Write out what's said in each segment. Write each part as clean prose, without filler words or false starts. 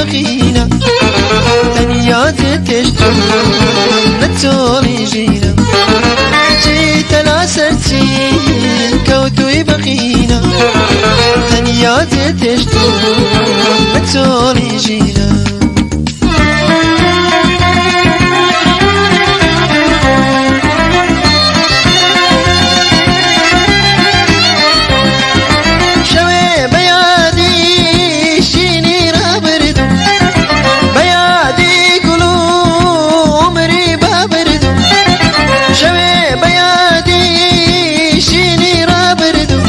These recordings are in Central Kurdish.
بەقینە تەنیا جێتێشتم لە چۆڵی ژینە چیتە لا سەرچی کەوتووی بەقینە تەنیا جێتێشتم لە چۆڵی ژینە. شەوێ بە یادی شینی ڕابردوو بە یادی گوڵ و عومری بابردوو شەوێ بە یادی شینی ڕابردوو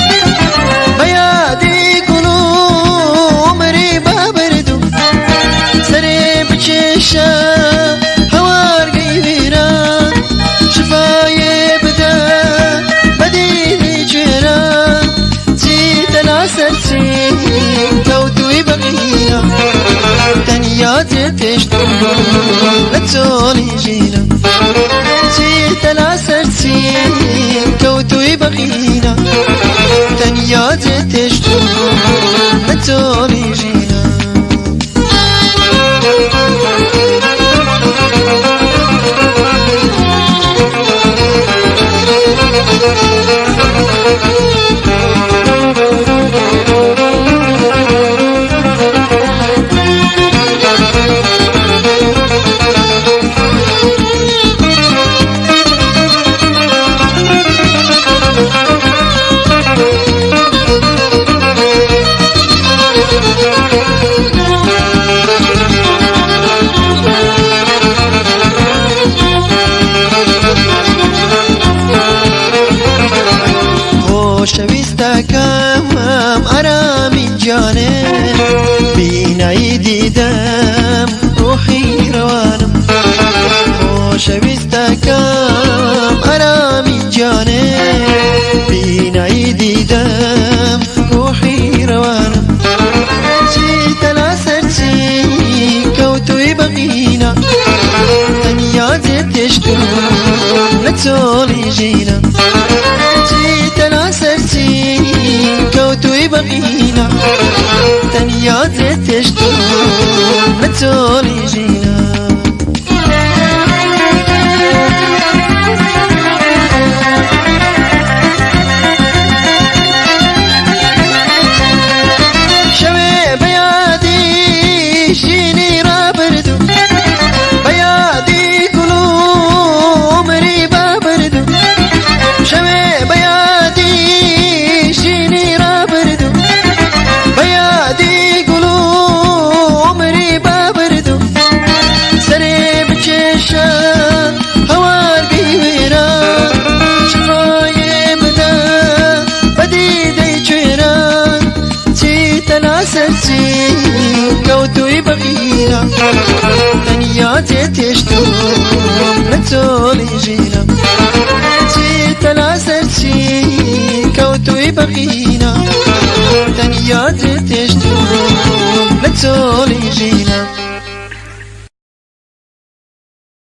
بە یادی گوڵ و عومری بابردوو سەرێ بکێشە هەوارگەی وێران شفایێ بدە بە دیلی کوێران چیتە لا سەرچی کەوتووی بەقینە تەنیا جێتێشتم لە چۆڵی ژینە چیتە لا سەرچی کەوتووی بەقینە تەنیا جێتێشتم لە چۆڵی ژینە. خۆشەویستەکەم ئارامی گیانێ بینایی دیدەم ڕۆحی ڕەوانم خۆشەویستەکەم ئارامی گیانێ بینایی دیدەم ڕۆحی ڕەوانم چیتە لا سەرچی کەوتووی بەقینە تەنیا جێتێشتم لە چۆڵی ژینە چیتە لا سەرچی کەوتووی بەقینە تەنیا جێتێشتم لە چۆڵی ژینە. شەوێ بە یادی شینی ڕابردوو بە یادی گوڵ و عومری بابردوو شەوێ بە یادی شینی ڕابردوو بە یادی گوڵ و عومری بابردوو سەرێ بکێشە هەوارگەی وێران شفایێ بدە بە دیدەی کوێران چیتە لا سەرچی کەوتووی بەقینە تەنیا جێتێشتم لە چۆڵی ژینە چیتە لا سەرچی کەوتووی بەقینە تەنیا جێتێشتم لە چۆڵی ژینە.